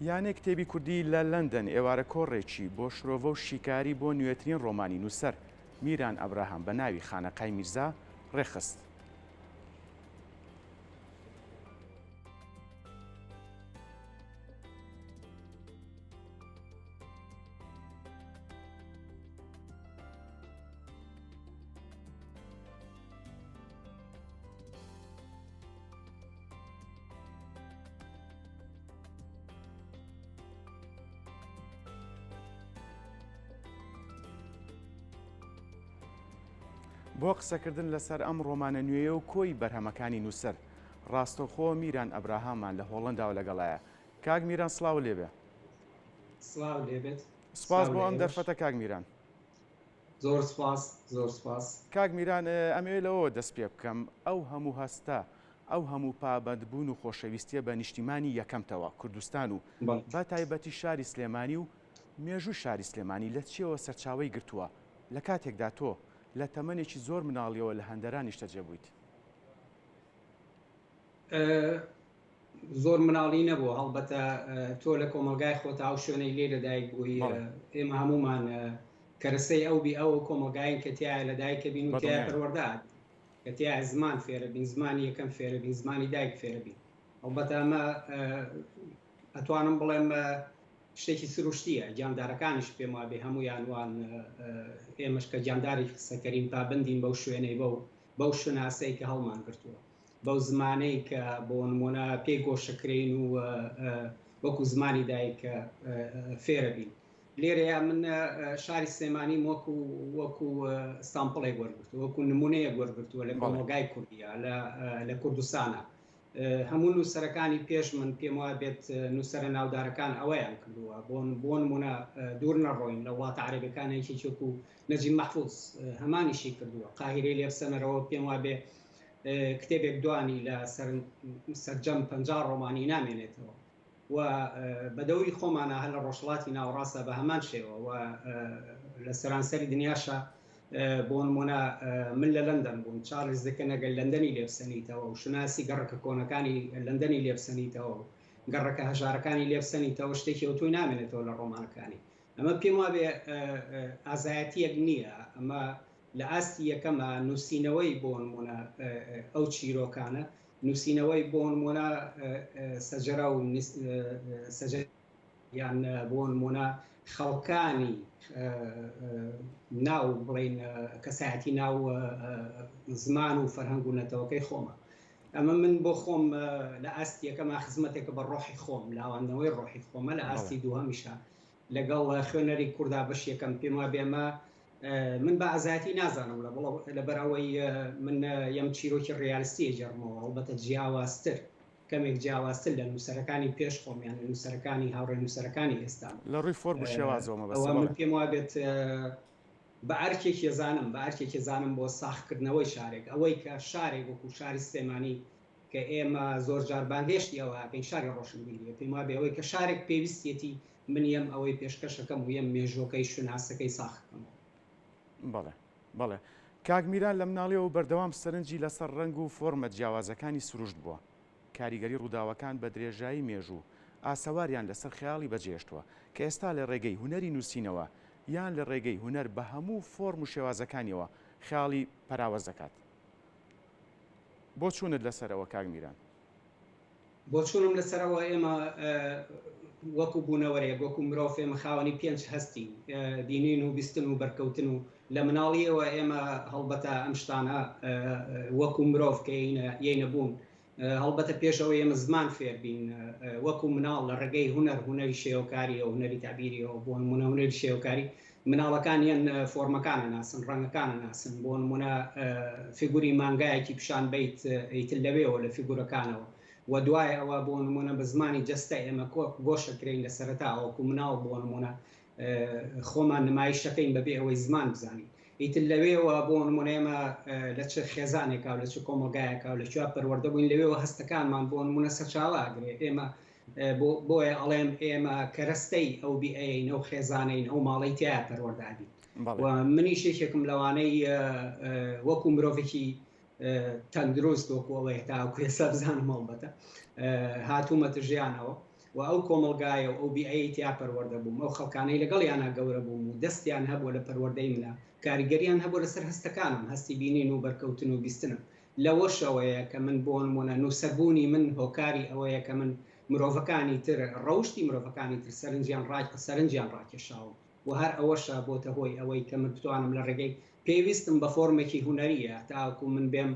یانەی کتێبی کوردی لە لەندەن ئێوارە کۆڕێکی بۆ شرۆڤە و شیکاری بۆ نوێترین ڕۆمانی نووسەر میران ئەبراهام بە ناوی خانەقای میرزا ڕێکخست. بۆ قسەکردن لەسەر ئەم ڕۆمانە نوێیە و کۆی بەرهەمەکانی نووسەر ڕاستەوخۆ میران ئەبراهامان لە هۆڵەنداوە لەگەڵایە. کاک میران سڵاو لێبێ. سڵاو لێبێت. سپاس بۆ ئەم دەرفەتە کاک میران. زۆر سپاس زۆر سپاس. کاک میران ئەمەوێ لەوەوە دەست پێ بکەم ئەو هەموو هەستە ئەو هەموو پابەندبوون و خۆشەویستیە بە نیشتیمانی یەکەمتەوە کوردستان و بە تایبەتی شاری سلێمانی و مێژووی شاری سلێمانی لە چیەوە سەرچاوەی گرتووە لە کاتێکدا تۆ لە تەمەنێکی زۆر مناڵیەوە لە هەندەران نیشتەجێ بوویت؟ زۆر مناڵی نەبوو هەڵبەتە تۆ لە کۆمەلگای خۆتا ئەو شوێنەی لێ لەدایک بووی ئێمە هەمومان کەرەسەی ئەو بی ئەو کۆمەلگایین کە تایە لەدایکە بین و تیا پەروەردە کە تیا زمان فێرە بین زمانی یەکەم فێرە بین زمانی دایک فێرە بین هەڵبەتە ئەمە ئەتوانم بڵێم شتێکی سروشتیە گیاندارەکانیش پێم وابێ هەمویان وان ئێمەش کە گیانداری قسەکەرین پابندین بەو شوێنەی بەو بەو شوناسەی کە هەڵمان گرتووە بەو زمانەی کە بۆ نمونە پێی گۆشەکرین و وەکو زمانی دایک فێرە بین لێرەیە من شاری سلێمانیم وەکو وەکو sample ێک وەرگرتووە وەکو نمونەیەک وەرگرتووە لە کۆمەڵگای کوردیە لە کوردستانە هەموو نووسەرەکانی پێش من پێم وا بێت نووسەرە ناودارەکان ئەوەیان کردووە بۆ بۆ نمونە دوور نەڕۆین لە وڵاتە عەرەبەکان یەکێکی وەکو نەجیب مەحفوز هەمانیشی کردووە قاهیرەی لێ بسەنەرەوە پێم وا بێ کتێبێک دوانی لە سەرجەم 50 ڕۆمانی نامێنێتەوە و بە دەوری خۆمانە هەر لە ڕۆژهەڵاتی ناوەڕاستە بە هەمان شێوە و لە سەرانسەری دنیاشە بۆ نمونە من لە لەندەن بووم چارلز دکن ئەگەر لەندەنی لێبسەنیتەوە و شوناسی گەڕەکە کۆنەکانی لەندەنی لێبسەنیتەوە و گەڕەکە هەژارەکانی لێبسەنیتەوە شتێکی ئەوتۆی نامێنێتەوە لە ڕۆمانەکانی ئەمە پێم وابێ ئازایەتیەک نییە ئەمە لە ئاستی یەکەمە نووسینەوەی بۆ نمونە ئەو چیرۆکانە نووسینەوەی بۆ نمونە سەجەرە و سەجەرە یان بۆ نمونە خەڵکانی ناو بڵین کەسایەتی ناو زمان و فەرهەنگ و نەتەوەکەی خۆمە ئەمە من بۆ خۆم لە ئاستی یەکەما خزمەتێکە بە ڕۆحی خۆم لاواندنەوەی ڕۆحی خۆمە لە ئاستی دووهەمیشە لەگەڵ خوێنەری کوردا بەش یەکەم پێم وابێ ئەمە من بە ئازایەتی نازانم لە بڵ لەبەر ئەوەی من یەم چیرۆکی ڕیالستی جەڕمەوە هەڵبەتە جیاوازتر کەمێک جیاوازتر لە نووسەرەکانی پێش خۆم یان لە نووسەرەکانی هاوڕێ نووسەرەکانی ئێستا لە ڕووی فۆرم و شێوازەوە مەبەستە ئەوە من پێم وابێت بە ئەرکێکی زانم بە ئەرکێکی زانم بۆ ساخکردنەوەی شارێک ئەوەی کە شارێک وەکو شاری سلێمانی کە ئێمە زۆر جار بانگهێشتی ئەوە ئەکەین شاری ڕۆشنبیریە پێم وابێ ئەوەی کە شارێک پێویستیەتی من یەم ئەوەی پێشکەشەکەم و یەم مێژووەکەی شوناسەکەی ساخکەمەوە. بەڵێ بەڵێ کاک میران لە مناڵیەوە بەردەوام سەرنجی لەسەر ڕەنگ و فۆرمە جیاوازەکانی سروشت بووە، کاریگەری ڕووداوەکان بە درێژایی مێژوو ئاسەواریان لەسەر خەیاڵی بەجێهێشتووە کە ئێستا لە ڕێگەی هونەری نووسینەوە یان لە ڕێگەی هونەر بە هەموو فۆرم و شێوازەکانیەوە خەیاڵی پەراوەز دەکات. بۆچوونت لەسەر ئەوە کاک میران؟ بۆچوونم لەسەر ئەوە ئێمە وەکو بوونەوەرێک وەکو مرۆڤ ئێمە خاوەنی پێنج هەستین بینین و بیستن و بەرکەوتن و لە مناڵیەوە ئێمە هەڵبەتە ئەم شتانە وەکو مرۆڤ کە یینە بوون هەڵبەتە پێشەوە ئێمە زمان فێربین وەکو مناڵ لە ڕێگەی هونەر هونەری شێوەکاریەوە هونەری تەعبیریەوە بۆ نمونە هونەری شێوەکاری مناڵەکان یەن فۆرمەکان ئەناسن، ڕەنگەکان ئەناسن، بۆ نموونە فیگوری مانگایەکی پیشان بەیت ئیتر لەوێوە لە فیگورەکانەوە و دوای ئەوە بۆ نموونە بە زمانی جەستە ئێمە گۆشەکرێین لە سەرەتا وەکو مناڵ بۆ نموونە خۆمان نمایشەکەین بەبێ ئەوەی زمان بزانین ئیتر لەوێوە بۆ نموونە ئێمە لە چ خێزانێکا و لە چ کۆمەڵگایەکا و لە کوێ پەروەردە بووین لەوێوە هەستەکانمان بۆ نموونە سەرچاوە ئەگرێ ئێمە بۆیە ئەڵێم ئێمە کەرەستەی ئەو بیئەیەین، ئەو خێزانەین، ئەو ماڵەی تیایا پەروەردە ئەبین و منیش یەکێکم لەوانەی وەکو مرۆڤێکی تەندروست وەکو ئەوەی تاوەکو ئێستا بزانم هەڵبەتە هاتوومەتە ژیانەوە. و ئەو کۆمەڵگایە و ئەو بیئەیەی تیا پەروەردە بووم، ئەو خەڵکانەی لەگەڵیانا گەورە بووم و دەستیان هەبووە لە پەروەردەی منا، کاریگەریان هەبووە لەسەر هەستەکانم، هەستی بینین و بەرکەوتن و بیستنم. لەوەشەوەیە کە من بۆ نموونە نووسەربوونی من هۆکاری ئەوەیە کە من مرۆڤەکانی تر، ڕەوشتی مرۆڤەکانی تر سەرنجیان ڕا سەرنجیان ڕاکێشاوم و هەر ئەوەشە بۆتە هۆی ئەوەی کە من بتوانم لە ڕێگەی پێویستم بە فۆرمێکی هونەرییە تاوەکو من بێم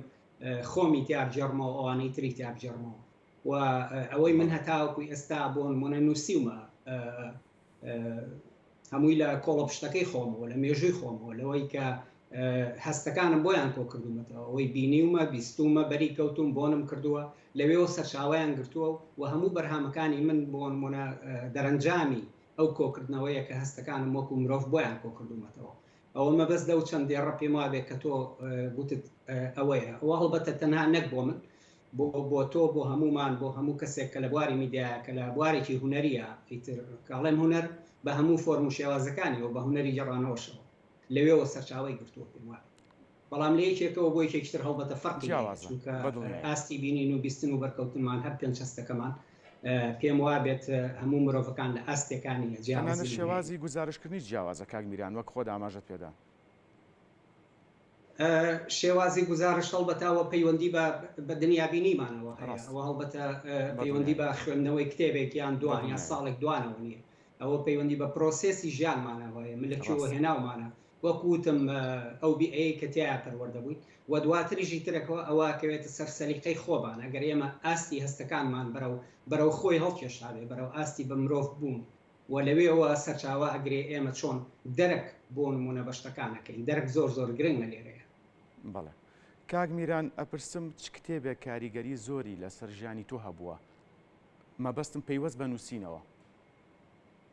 خۆمی تیا بگێڕمەوە ئەوانەی تری تیا بگێڕمەوە. و ئەوەی من هەتاوەکو ئێستا بۆ نمونە نووسیومە هەمووی لە کۆڵە پشتەکەی خۆمەوە لە مێژووی خۆمەوە لەوەی کە هەستەکانم بۆیان کۆ کردومەتەوە ئەوەی بینیومە بیستومە بەری کەوتوم بۆنم کردووە لەوێەوە سەرچاویان گرتووە و هەموو بەرهامەکانی من بۆ نمونە دەرەنجامی ئەو کۆکردنەوەیە کە هەستەکانم وەکو مرۆڤ بۆیان کۆ کردومەتەوە ئەوە مەبەست لەو چەند دێڕە پێم وابێ کە تۆ گوتت ئەوەیە ئەوە هەڵبەتە تەنها نەک بۆ من بۆ بۆ تۆ بۆ هەمومان بۆ هەموو کەسێک کە لە بواری میدیایە کە لە بوارێکی هونەریە ئیتر کاڵێم هونەر بە هەموو فۆرم و شێوازەکانیەوە بە هونەری گێڕانەوەشەوە لەوێوە سەرچاوەی گرتووە پێم وابێ بەڵام لە یەکێکەوە بۆ یەکێکی تر هەڵبەتە فەرقی هەیە جیاوازە چونکە بەدڵنیایەوە. ئاستی بینین و بیستن و بەرکەوتنمان هەر پێنج هەستەکەمان پێم وابێت هەموو مرۆڤەکان لە ئاستێکا نییە تەنانەت جیاوازیمان هەیە. شێوازی گوزارشتکردنیش جیاوازە کاک میران وەک خۆت ئاماژەت پێدا. شێوازی گوزارشت هەڵبەتە ئەوە پەیوەندی بە بە دنیابینیمانەوە هەیە ڕاستە ئەوە هەڵبەتە پەیوەندی بەدڵنیایەوە بە خوێندنەوەی کتێبێک یان دوان یان بەدڵنیایەوە. ساڵێک دوانەوە نییە ئەوە پەیوەندی بە پرۆسێسی ژیانمانەوە هەیە من لە کوێوە ڕاستە. هێناومانە وەک وتم ئەو بیئەیەی کە تیایا پەروەردە بووین و دواتریش ئیترەکەوە ئەوە ئەکەوێتە سەر سەلیقەی خۆمان ئەگەر ئێمە ئاستی هەستەکانمان بەرەو بەرەو خۆی هەڵکێشابێ بەرەو ئاستی بە مرۆڤ بوون و لەوێوە سەرچاوە ئەگرێ ئێمە چۆن دەرک بۆ نموونە بە شتەکان ئەکەین دەرک زۆر زۆر گرنگە لێرەیە. بەڵێ. کاک میران ئەپرسم چ کتێبێک کاریگەری زۆری لەسەر ژیانی تۆ هەبووە؟ مەبەستم پەیوەست بە نووسینەوە.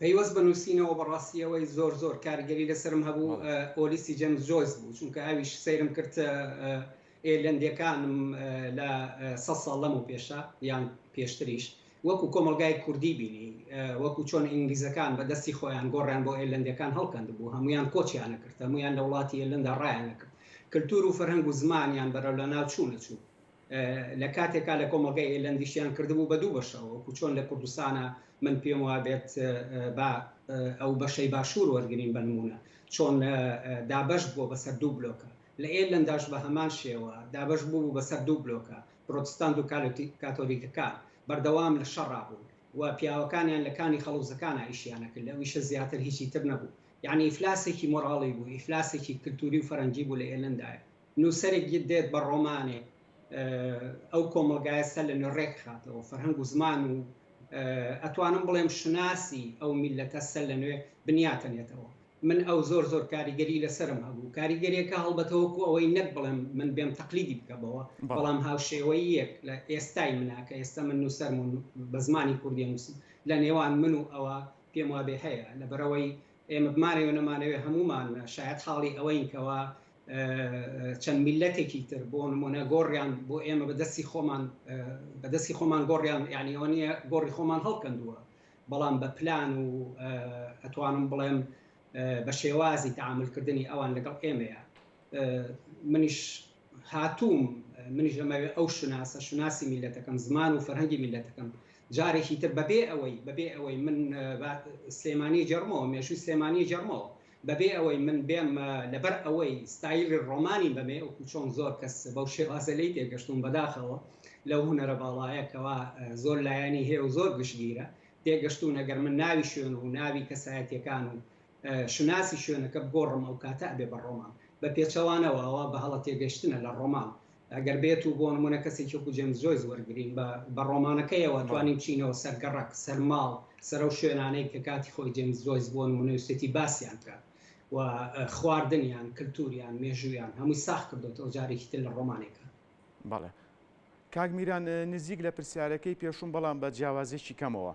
پەیوەست بە نووسینەوە بەڕاستی ئەوەی زۆر زۆر کاریگەری لەسەرم هەبوو ئۆلیسی جەمس جۆیس بوو چونکە ئەویش سەیرم کرد ئێرلەندیەکانم لە سە ساڵ لەمەو پێشە یان پێشتریش وەکو کۆمەلگای کوردی بینی وەکو چۆن ئینگلیزەکان بە دەستی خۆیان گۆڕیان بۆ ئێرلەندیەکان هەڵکەند بوو هەمویان کۆچیانە کرد هەمویان لە وڵاتی ئێرلەندا ڕایانە کرد کللتور و فەرهەنگ و زمانیان بەرەو لە ناو چوونە چوو لە کاتێکا لە کۆمەڵگای ئێرلەندیشیان کردبوو بە دوو بەشەوە وەکو چۆن لە کوردستانە من پێم وابێت با ئەو بەشەی باشوور وەرگین بە نمونە چۆن دابەش بووە بەسەر دوو بلۆکە لە ئێرلەنداش بە هەمان شێوە دابەش بوو بەسەر دوو بلۆکە پرۆتستانت و کاتۆلیکەکان بەردەوام لە شەڕا بوون و پیاوەکانیان لە کانی خەڵوزەکانە ئیشیانە کرد لەو ئیشە زیاتر هیچی تر نەبوو یعنی ئیفلاسێکی مۆراڵی بوو ئیفلاسێکی کلتوری و فەرەنگی بوو لە ئێرلەندایە نووسەرێک دێت بە ڕۆمانێک ئەو کۆمەڵگایە سەر لە نوێ ڕێکخاتەوە فەرهەنگ و زمان و ئەتوانم بڵێم شوناسی ئەو میلەتە سەر لە نوێ بنیاتەنێتەوە من ئەو زۆر زۆر کاریگەری لەسرم هەبوو کاریگەریەکە هەڵبەتە وەکو ئەوەی نەک بڵێم من بێم تەقلیدی بکەمەوە بەڵام هاوشێوەیەک لە ئێستای منە کە ئێستا من نووسەرم و بە زمانی کوردی نووسم لە نێوان من و ئەوە پێم وابێ هەیە لەبەرەوەی ئێمە بمانەوێ نەمانەوێ هەمومان شایەت حاڵی ئەوەین کەوا چەند میلەتێکی تر بۆ نمونە گۆڕیان بۆ ئێمە بەدەستی خۆمان بەدەستی خۆمان گۆڕیان یعنی ئەوە نییە گۆڕی خۆمان هەڵکەندووە بەڵام بە پلان و ئەتوانم بڵێم بە شێوازی تعاملکردنی ئەوان لەگەڵ ئێمەیە منیش هاتووم منیش ئەمەوێ ئەو شوناسە شوناسی میلەتەکەم زمان و فەرهەنگی میلەتەکەم جارێکی تر بەبێ ئەوەی بەبێ ئەوەی من سلێمانی جەرمەوە مێژووی سلێمانی جەرمەوە بەبێ ئەوەی من بێم لەبەر ئەوەی ستایلی ڕۆمانی بەمێ وەکو چۆن زۆر کەس بەو شێوازە لێی تێگەشتوون بەداخەوە لەو هونەرە باڵایە کەوا زۆر لایەنی هەیە و زۆر گشتگیرە تێگەشتوون ئەگەر من ناوی شوێن و ناوی کەسایەتیەکان و شوناسی شوێنەکە بگۆڕم ئەو کاتە ئەبێ بە ڕۆمان بە پێچەوانەوە ئەوە بە هەڵە تێگەشتنە لە ڕۆمان ئەگەر بێت و بۆ نمونە کەسێکی وەکو جێمس جۆیس وەرگین بە بە ڕۆمانەکەیەوە توانین بچینەوە سەر گەڕەک سەر ماڵ سەر ئەو شوێنانەی کە کاتی خۆی جێمس جۆیس بۆ نمونە ویستێتی باسیان بکات و خواردنیان کلتوریان مێژوویان هەمووی ساخ کردۆتەوە جارێکی تر لە ڕۆمانێکا. بەڵێ کاک میران نزیک لە پرسیارەکەی پێشووم بەڵام بە جیاوازیەکی کەمەوە.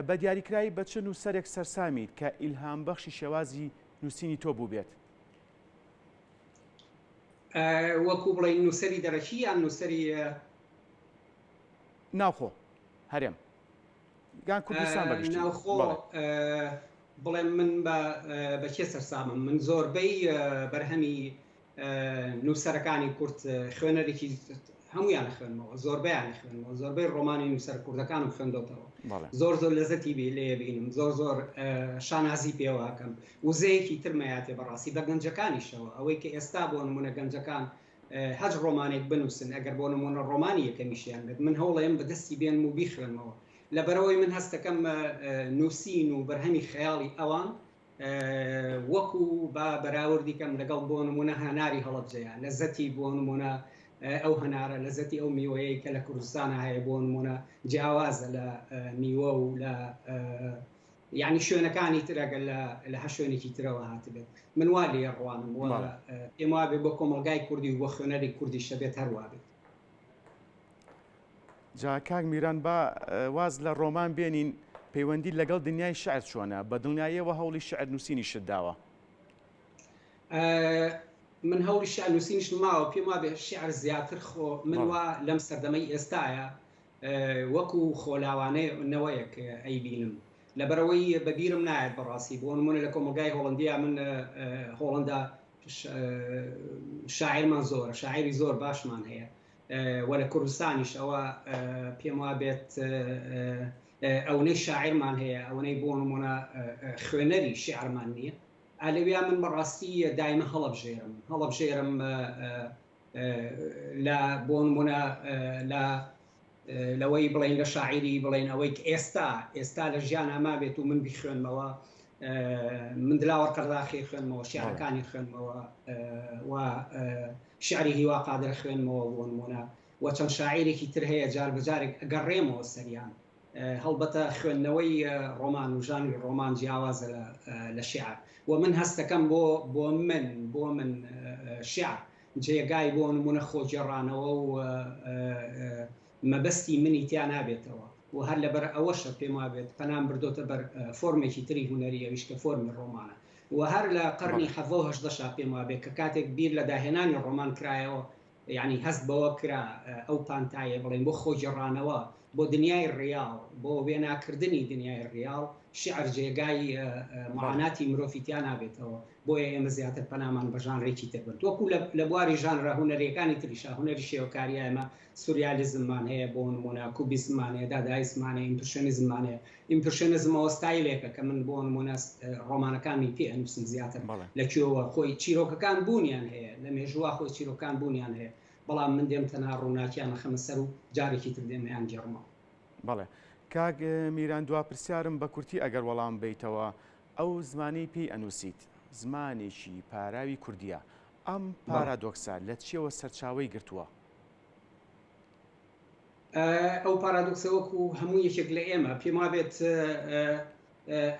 بە دیاریکراوی بە چ نووسەرێک سەرسامیت کە ئیلهامبەخشی شێوازی نووسینی تۆ بووبێت؟ وەکو بڵێین نووسەری دەرەکی یان نووسەری. ناوخۆ هەرێم یان کوردستان بە گشتی؟ ناوخۆ بڵێم من بە کێ سەرسامم من زۆربەی بەرهەمی نووسەرەکانی کورد خوێنەرێکی هەمویان خوێنمەوە زۆربیان خوێنمەوە زۆربەی ڕۆمانی نووسەر کوردەکانم خوێندۆتەوە. زۆر زۆر لەزەتی بی لێ بینم زۆر زۆر شانازی پێوەکەم وزەیەکی ترمەیاتێ بەڕاستی بە گەنجەکانیشەوە ئەوەی کە ئێستا بۆ نمونە گەنجەکان هەچ ڕۆمانێک بنووسن ئەگەر بۆ نمونە ڕۆمانی یەکەمیشیان بێت من هەوڵێم بەدەستی بێنم و بیخوێنمەوە لەبەرئەوەی من هەستەکەم نووسین و بەرهەمی خەیاڵی ئەوان وەکو با بەراوردی کەم لەگەڵ بۆ نمونە هەناری هەڵەبجەیە لەزەتی بۆ نمونە ئەو هەنارە لەزەتی ئەو میوەیە کە لە کوردستانە هەیە بۆ نمونە جیاوازە لە میوە و لە یعنی شوێنەکانی ترەگە لە هەر شوێنێکی ترەوە هاتبێت من وا لێ ڕوانم پێم وابێ بۆ کۆمەلگای کوردی و بۆ خوێنەری کوردی شەبێت هەروابێت جا کاک میران با واز لە ڕۆمان بێنین، پەیوەندیت لەگەڵ دنیای شیعر چۆنە؟ بە دڵنیاییەوە هەوڵی شیعر نووسینیشت داوە. من هەوڵی شیعر نووسینیشم ماوە، پێم وابێ شیعر زیاتر خۆ من وا لەم سەردەمەی ئێستایە وەکو خۆلاوانەوەیەک ئەیبینم، لەبەرئەوەی بە بیرم نایەت بەڕاستی، بۆ نموونە لە کۆمەڵگای هۆڵەندیا من هۆڵەندا شاعیرمان زۆرە، شاعیری زۆر باشمان هەیە، و لە کوردستانیش ئەوە پێم وابێت ئەونەی شاعرمان هەیە ئەوەی بۆ نمونە خوێنەری شعرمان نییە ئالەویا من بەڕاستی دایمە هەڵبژێرم هەڵبژێرم لە بۆ نمونە لە لەوەی بڵین لە شاعیری بڵێن ئەوەی ئێستا ئێستا لە ژیان ئەما بێت و من بیخوێنمەوە من دلاوەر قەرداخی خوێنمەوە شعرەکانی خوێنمەوە و شیعری هیوا قادر خوێنمەوە بۆ نموونە و چەند شاعیرێکی تر هەیە جار بە جارێک ئەگەڕێمەوە سەریان. هەڵبەتە خوێندنەوەی ڕۆمان و ژانری ڕۆمان جیاوازە لە شیعر و من هەستەکەم بۆ بۆ من بۆ من شیعر جێگای بۆ نموونە خۆگێڕانەوە و مەبەستی منی تیا نابێتەوە و هەر لەبەر ئەوەشە پێم وابێت پەنام بردۆتە بەر فۆرمێکی تری هونەری ئەویش کە فۆرمی ڕۆمانە و هەر لە قەرنی حەڤدە و هەژدەشا پێم وابێت کە کاتێک بیر لە داهێنانی ڕۆمان کرایەوە یانی هەست بەوە کرا ئەو پانتایە بڵێین بۆ خۆگێڕانەوە بۆ دنیای ڕیاڵ بۆ وێناکردنی دنیای ڕیاڵ شیعر جێگای معاناتی مرۆڤی تیا نابێتەوە بۆیە ئێمە زیاتر پەنامان بە ژانرێکی تر برد وەکو لە بواری ژانرە هونەریەکانی تریشا هونەری شێوەکاریە ئێمە سوریالیزممان هەیە بۆ نمونە کوبیزممان هەیە دادایزممان هەیە ئیمپرشنیزممان هەیە ئیمپرشنزم ئەوە ستایلێکە کە من بۆ نمونە ڕۆمانەکانمی پێ ئەنووسم زیاتر لە کوێوە خۆی چیرۆکەکان بوونیان هەیە لە مێژووە خۆی چیرۆکان بوونیان هەیە بەڵام من دێم تەنها ڕووناکیان ئەخەمە سەر و جارێکی تر دێم ئەیان گێڕمەوە. بەڵێ کاک میران دوا پرسیارم بە کورتی ئەگەر وەڵام بەیتەوە ئەو زمانەی پێی ئەنووسیت زمانێکی پاراوی کوردییە ئەم پارادۆکسە لە چیەوە سەرچاوەی گرتووە؟ ئەو پارادۆکسە وەکو هەموو یەکێک لە ئێمە پێم وابێت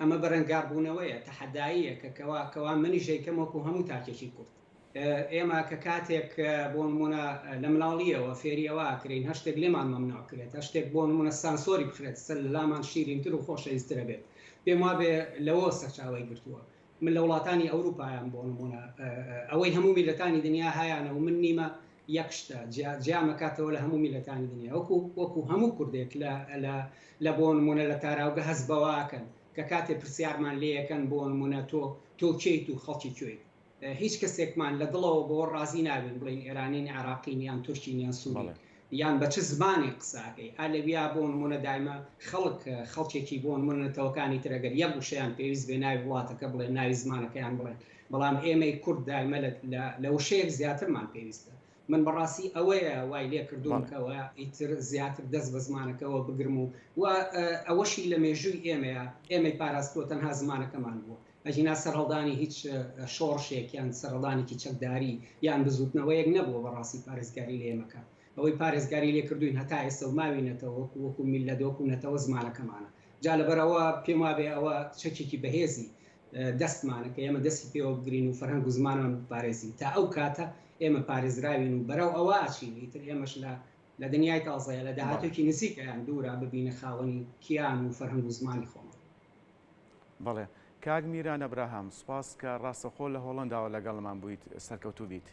ئەمە بەرەنگاربوونەوەیە تەحەداییە کە کەوا کەوا منیش دەیکەم وەکو هەموو تاکێکی کورد ئێمە کە کاتێک بۆ نمونە لە مناڵیەوە فێری ئەوە ئەکرێین هەر شتێک لێمان مەمنوع کرێت هەر شتێک بۆ نمونە سانسۆری بخرێت سەر لامان شیرینتر و خۆشەویسترە بێت پێم وابێ لەوە سەرچاوەی گرتووە من لە وڵاتانی ئەوروپایان بۆ نمونە ئەوەی هەموو میلەتانی دنیا هەیانە و من نیمە یەک شتە جیامەکاتەوە لە هەموو میلەتانی دنیا وەکو وەکو هەموو کوردێک لە لە لە بۆ نمونە لە تاراوگە هەست بەواکەن کە کاتێ پرسیارمان لێیەکەن بۆ نمونە تۆ تۆ کێیت و خەڵکی کوێیت هیچ کەسێکمان لە دڵەوە بەوە ڕازی نابین بڵێین ئێرانین، عێراقین یان تورکین یان سوورین یان بە چ زمانێک قسە ئەکەی. ئا لەویا بۆ نموونە دایمە خەڵک خەڵکێکی بۆ نموونە نەتەوەکانی تر ئەگەر یەک وشەیان پێویست بێ ناوی وڵاتەکە بڵێن ناوی زمانەکەیان بڵێن بەڵام ئێمەی کورد دایمە لە وشەیەک زیاترمان پێویستە. من بەڕاستی ئەوەیە وای لێ کردووم کەوا ئیتر زیاتر دەست بە زمانەکەوە بگرم و و ئەوەشی لە مێژووی ئێمەیە ئێمەی پاراستووە تەنها زمانەکەمان بووە. ئەگینا سەرهەڵدانی هیچ شۆڕشێک یان سەرهەڵدانێکی چەکداری یان بزووتنەوەیەک نەبووە بەڕاستی پارێزگاری لە ئێمە کات. ئەوەی پارێزگاری لێ کردووین هەتا ئێستا و ماوینەتەوە وەکو وەکو میللەت وەکو نەتەوە زمانەکەمانە. جا لەبەرئەوە پێم وابێ ئەوە چەکێکی بەهێزی دەستمانە کە ئێمە دەستی پێوە بگرین و فەرهەنگ و زمانمان بپارێزین. تا ئەو کاتە ئێمە پارێزراوین و بەرەو ئەوە ئەچین ئیتر ئێمەش لە لە دنیای تازەیە لە داهاتوویەکی نزیکە یان دوورە ببینە خاوەنی کیان و فەرهەنگ و زمانی خۆمان. بەڵێ کاک میران ئەبراهام سوپاس کە ڕاستەوخۆ لە هۆڵەنداوە لەگەڵمان بوویت سەرکەوتوو بیت.